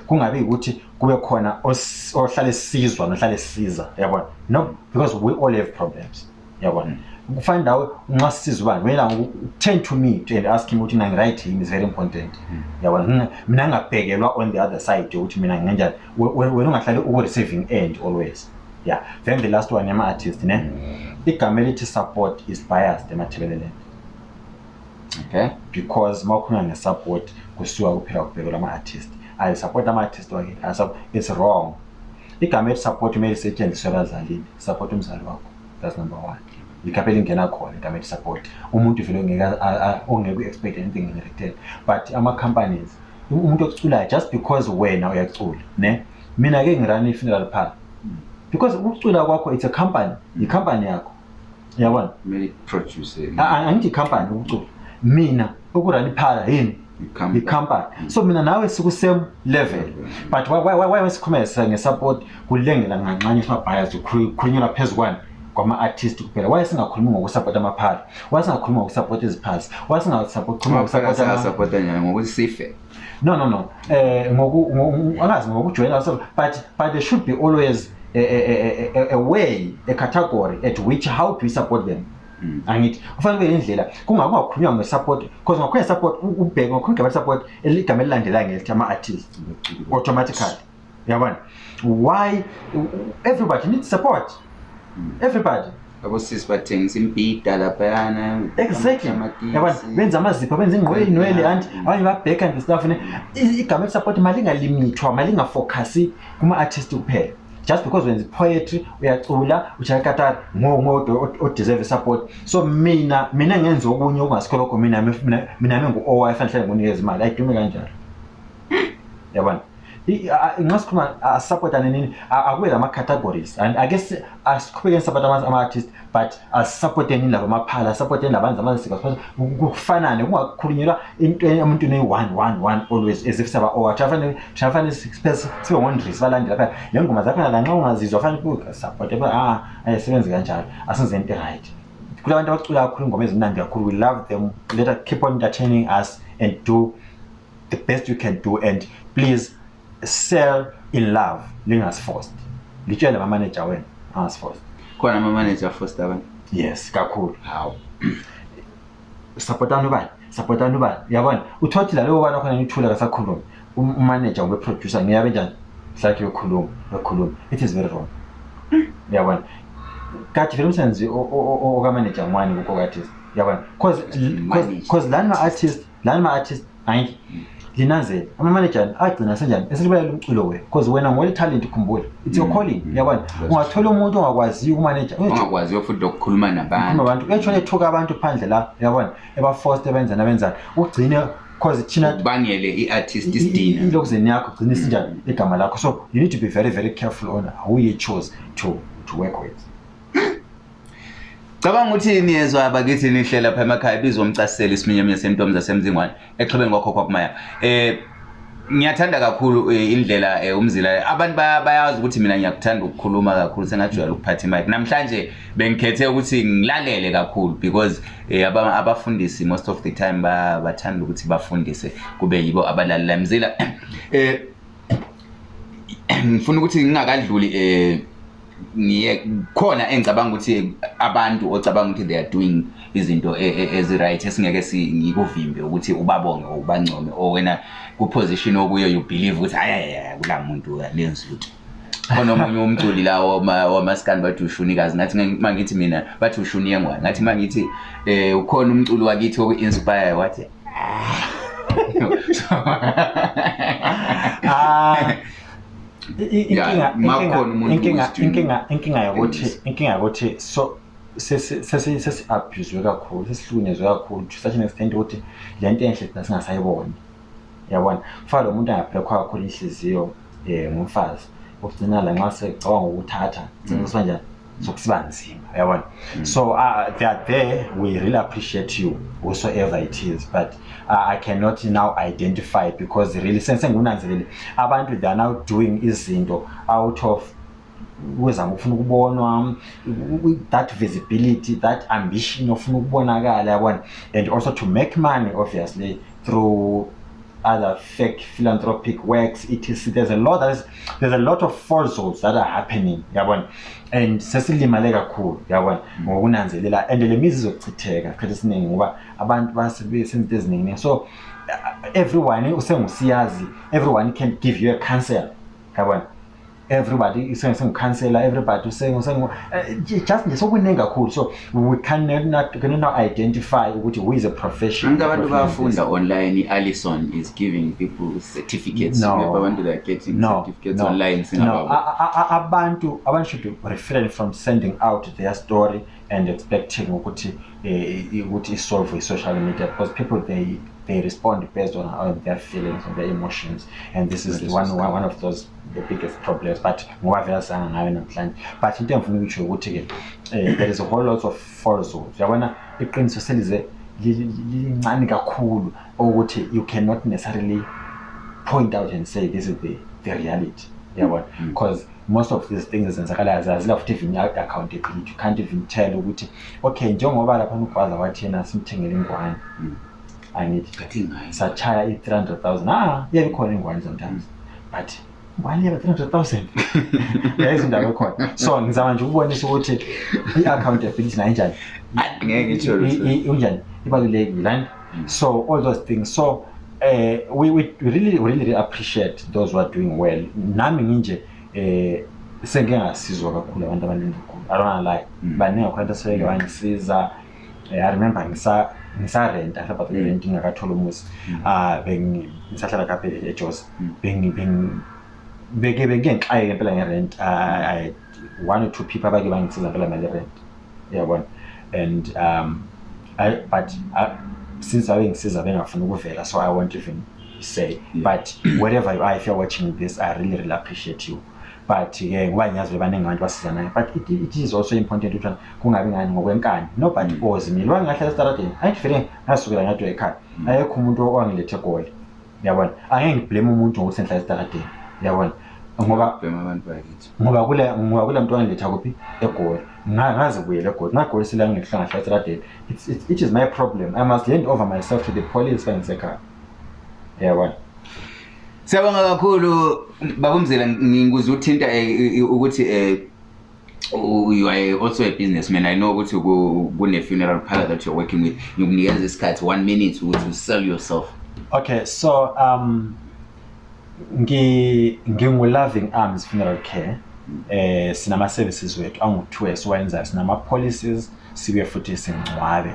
Kungabi ukuthi kube khona ohlale esizwa nohlale esiza, yabona. No, because we all have problems, yabona. Kufanele nawe nxa sisizwa ubani wena turn to me and ask him ukuthi mina ngi-right yini is very important, yabona. Mina ngingabhekelwa on the other side ukuthi mina ngenjani. Wena ungahlali uku-receiving end always. Yeah, then the last one, yama-artist, ne, igama elithi support is biased eMatabeleland. Because uma ukhuluma nge-support kusuka kuphela kubhekelwa ama-artist, ayi-support ama-artist wakhe, it's wrong. Igama elithi support kumele lisetshenziswe abazalini. Support umzali wakho, that's number one. Igama elingena khona, igama elithi support umuntu vele ongeke ongeke u-expect anything in return. But ama-companies, umuntu oculayo, just because wena uyacula, ne, mina ke ngirun i-funeral parlor, because ukucula kwakho, it's a company, i-company yakho, yabona. Kumele produce. Angithi i-company ukucula, mina ukurun i-parlour yini? I-company. I-company. So mina nawe siku-same level, but why sikhuluma nge-support kulengela nganxanye, sima-bias, kukhulunyelwa phezu kwani kwama-artist kuphela? Why singakhulumi ngokusupport ama-parlour? Why singakhulumi ngokusupport iziphazi? Why singasupport khuluma ngokusupport Supporta njani? Ngokuthi sife? No, angazi ngokujoyina, so but there should be always a way, a category at which how do we support them. Angithi kufanele kube indlela kungakhulunywa nge-support, because ngakhulunywa support ubheke ngakhulunywa igama support, igama elilandelayo ngelithi ama-artist automatically, yabona. Why? Everybody needs support, everybody. Abosisi bathengisa imbhida laphayana. Exactly. Amatisi. Yabona, benza amazipho, benza inwele, anti abanye babheka and stuff, ne. Igama eli-support malingalimithwa, malingafocasi kuma-artist kuphela. Just because wenza poetry, uyacula, ushaya katari, ngo o-deserve support. So mina ngenza okunye okungasikho lokho, mina ngu-OY fanele nginikeze imali. Ayidume kanjalo, yabona. Nxa sikhuluma asupportane nini, akube lama-categories and ake asiqhubeke support ama-artist, but asupporteni laba amaphala, asupporteni labantu amasiko, kufanane, kungakhulunyelwa into emuntwini eyi-one one one always as if saba owa thina fanele sibe ngondrisi balandela phela le ngoma zakhona la. Nxa ungazizwa fanele support, ah, ayisebenzi kanjalo. Asenze into right. Kulabantu abacula kakhulu ingoma ezimnandi kakhulu, we love them. Let us keep on entertaining us and do the best you can do, and please sell in love, lingasiforced. Litshele ama-manager wena angasiforced. Khona ama-manager forced abantu? Yes, kakhulu. Hawu. Supportani ubani, supportani ubani, uyabona, uthothi la lobo bana khona nithula kasakhulumi umanager kumbe producer ngiyabe njani hlakhe yokhuluma yokhuluma. It is very wrong, uyabona. Kathi vele umsebenzi okamanager ngwani kukho-artist, uyabona, cause lani ma-artist angithi linanzele ama-manager agcina senjani eselibalela umculo wena, cause wena ngole talent, khumbula, it's your calling, uyabona. Ungathola umuntu ongakwaziyo ukumanager, ongakwaziyo futhi lokukhuluma nabantu. Abantu uyathola ethuka abantu phandle la, uyabona, ebaforce, ebenzani abenzani, ugcine cause thina kubangele i-artist isidina. Ilokuzeni yakho gcina isinjani igama lakho. So you need to be very very careful on who you choose to work with. Cabanga ukuthi niyezwa bakithi, nihle lapha emakhaya, ibizwa umcasiseli isiminyaminya sentombi zasemzingwane exhobeni kwakhokho kumaya. Ngiyathanda kakhulu indlela umzila abantu bayazi ukuthi mina ngiyakuthanda ukukhuluma kakhulu, sengajwayela ukuphatha imic. Namhlanje bengikhethe ukuthi ngilalele kakhulu because abafundisi most of the time bathanda ukuthi bafundise kube yibo abalalela. Mzila, ngifuna ukuthi ngingakadluli ngiye khona engicabanga ukuthi abantu ocabanga ukuthi they are doing izinto ezi-right esingeke ngikuvimbe ukuthi ubabonge or ubancome, or wena ku-position okuyo you believe ukuthi hayi hayi hayi, kula muntu alenzi lutho. Khona omunye umculi la wamaskandi bathi ushunikazi, ngathi uma ngithi mina bathi ushuni yengwane, ngathi uma ngithi ukhona umculi wakithi oku-inspire, wathi Ah, Yeah, inkinga makukhona umuntu inkinga who is doing inkinga yokuthi so sesi abuse kakhulu, sesihlukunyezwe kakhulu to such an extent ukuthi le nto enhle thina singasayiboni, yabona. Kufana lo muntu angabreakwa kakhulu inhliziyo ngumfazi, ugcina la nxa secabanga ukuthatha gcina sibanjani, sokusiba nzima, uyabona. So they are there, we really appreciate you whosoever it is, but I cannot now identify because really sengikunanzelele abantu they are now doing izinto out of ukuzama ukufuna ukubonwa, that visibility, that ambition ofuna ukubonakala, yabona, and also to make money obviously through other fake philanthropic works, etc. There's a lot of falsehoods that are happening, yabona, and sesilimale kakhulu, yabona, ngokunanzelela, and le mizi izochitheka isikhathi esiningi ngoba abantu basebenza izinto eziningi. So everyone usengusiyazi, everyone can give you a counsel, yabona, everybody usengukhansela, everybody usengu just nje sokuningi kakhulu, so we cannot identify ukuthi who is a profession. Angithi abantu bayafunda online. I-Alison is giving people certificates. No. Abantu they are getting No, certificates no, online. no. Singababo. Abantu should refrain from sending out their story and expecting ukuthi ukuthi isolve i-social media, because people they respond based on their feelings and their emotions, and this is That is one, so one of those the biggest problems, but ngoba vele sanga ngayo namhlanje. But into engifuna ukuyisho ukuthi-ke there is a whole lot of falsehoods, uyabona. Iqiniso selize lincane kakhulu ukuthi you cannot necessarily point out and say this is the reality, yabona, because most of these things ezenzakalayo azila futhi even i-accountability. You can't even tell ukuthi okay, njengoba lapha ugwaza wathi yena simthengele ingwane, angithi Kathi ngayi. Satshaya i-300,000. Ah, iyabe ikhona ingwane sometimes, but ingwane iyabe 300,000, yayizi indaba ekhona. So ngizama nje ukubonisa ukuthi i-accountability nayo injani. Ah, ngeke ngitsho lutho. Unjani, ibalulekile, and so all those things. So we really appreciate those who are doing well. Nami nginje sengike ngasizwa kakhulu abantu abaningi kakhulu, I don't wanna lie. Baningi kakhulu abantu asebeke bangisiza. I remember ngisarenta lapha, rent ngingakatholi umuzi, ah, bengi ngisahlala kapha eJozi, bengi bengi Beke bengike ngixakeke impela nge-rent. I one or two people abake bangisiza impela mali rent, uyabona. And I, but since abe ngisiza bengafuni ukuvela, so I won't even say. But wherever you are, if you're watching this, I really, really appreciate you. But ke ngoba ngiyazi bebaningi abantu basizanayo, but it is also important ukuthi kungabi ngani ngokwenkani. Nobody owes me. Lo ngingahlala esitaradeni, angithi vele ngasukela ngadwa ekhaya, ayekho umuntu owangilethe eGoli, uyabona. Angeke ngiblame umuntu ngokuthi ngihlala esitaradeni, uyabona, ngoba Bhema abantu bakithi. Ngoba kule muntu wangiletha kuphi? EGoli. Ngazibuyela eGoli, ngagoli sila ngihlanga hlala esitaradeni. It is my problem. I must hand over myself to the police kangisekhaya, uyabona. Siyabonga kakhulu, Baba Mzila. Ngikuze uthinta ukuthi you are also a businessman. I know ukuthi kune funeral parlor that you're working with. Ngikunikeza isikhathi, 1 minute, ukuthi you sell yourself. Okay, so ngingu Loving Arms Funeral Care. Sinama services wethu angu-2 esiwenzayo. Sinama policies, sibuye futhi singcwabe.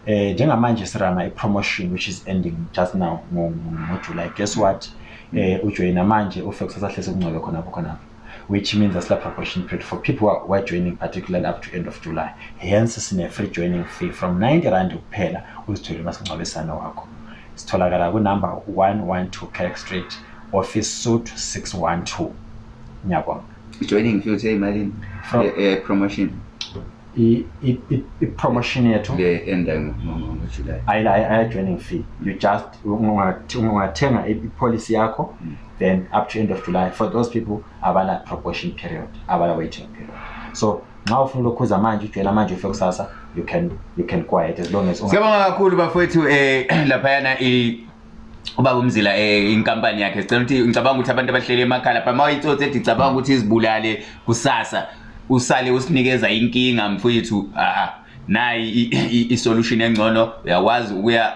Njengamanje siruna i-promotion which is ending just now ngo-July. Guess what? Ujoyina manje, ufike kusasa hlese kungcwabe khonapho khonapho, which means asila probation period for people who are joining, particularly up to end of July. Hence sine free joining fee from R90 kuphela, uzitholele masingcwabisane wakho. Sitholakala ku-number 112 Kerk Street, office suite 612. Ngiyabonga. Joining fee uthe imalini? Promotion. I-promotion yethu le enda ngo-July. Ayila joining fee. You just ungathenga i-policy yakho, then up to end of July for those people abala probation period, abala waiting period. So nxa ufuna ulokhuza manje, ujoyina manje, ufike kusasa, you can go ahead as long as Siyabonga kakhulu, bafowethu. Laphayana ubaba uMzila, inkampani yakhe, sicela ukuthi, ngicabanga ukuthi abantu abahleli emakhaya lapha, mawuyitsotsi ethi icabanga ukuthi izibulale kusasa, usale usinikeza inkinga, mfowethu, ah, nayi i-solution engcono. Uyakwazi ukuya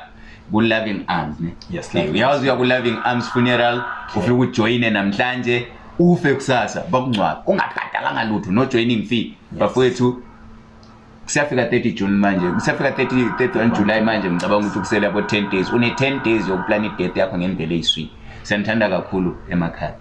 ku-Loving Arms, ne? Yes. Uyakwazi uya ku-Loving Arms Funeral, ufike ujoyine namhlanje, ufe kusasa bakungcwabe ungabhadalanga lutho, no joining fee. Bafowethu, kusiyafika 30 June manje, kusiyafika 30 31 July manje. Ngicabanga ukuthi kusele yabo 10 days. Une 10 days yokuplana i-death yakho ngendlela eyiswini. Siyanithanda kakhulu emakhaya.